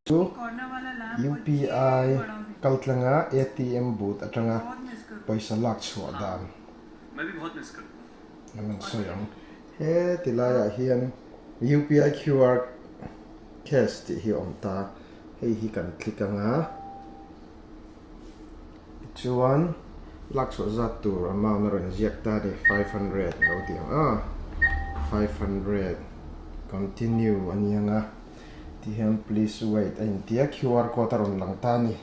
Chu UPI kaltlanga ATM booth atanga pawisa lak chhuah dan an rawn sawi ang. He ti laiah hian UPI QR cash tih hi a awm ta, hei hi kan click ang a, tichuan lak chhuah zat tur amount a rawn ziak ta a ni, 500 a lo ti ang a, 500 continue a ni ang a. Ti hian please wait a intia QR code a rawn lang ta a ni.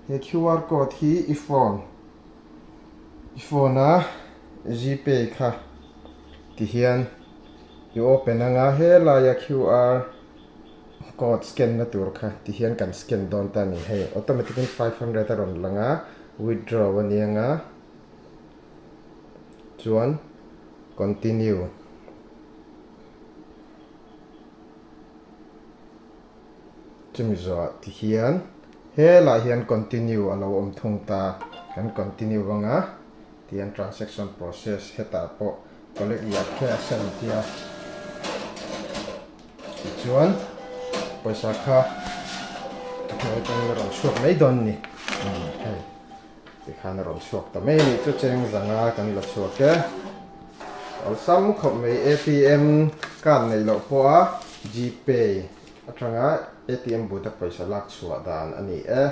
He QR code hi i phone i phone a Gpay kha ti hian i open anga helaia QR code scan na tur kha ti hian kan scan dawn ta a ni. Hei automatic in 500 a rawn lang a withdraw a ni anga chuan continue. Chumi zawhah ti hian helaiah hian continue a lo awm thung ta, kan continue vang a, tihian transaction process hetah pawh collect your cash a ni tia, tichuan pawisa kha a hnuai atangin a rawn chhuak mai dawn a ni, hei tikhan a rawn chhuak ta mai a ni chu cheng zanga kan la chhuak e. Awlsam khawp mai ATM card neih loh pawha Gpay atanga ATM but a pawisa lak chhuah dan a ni e.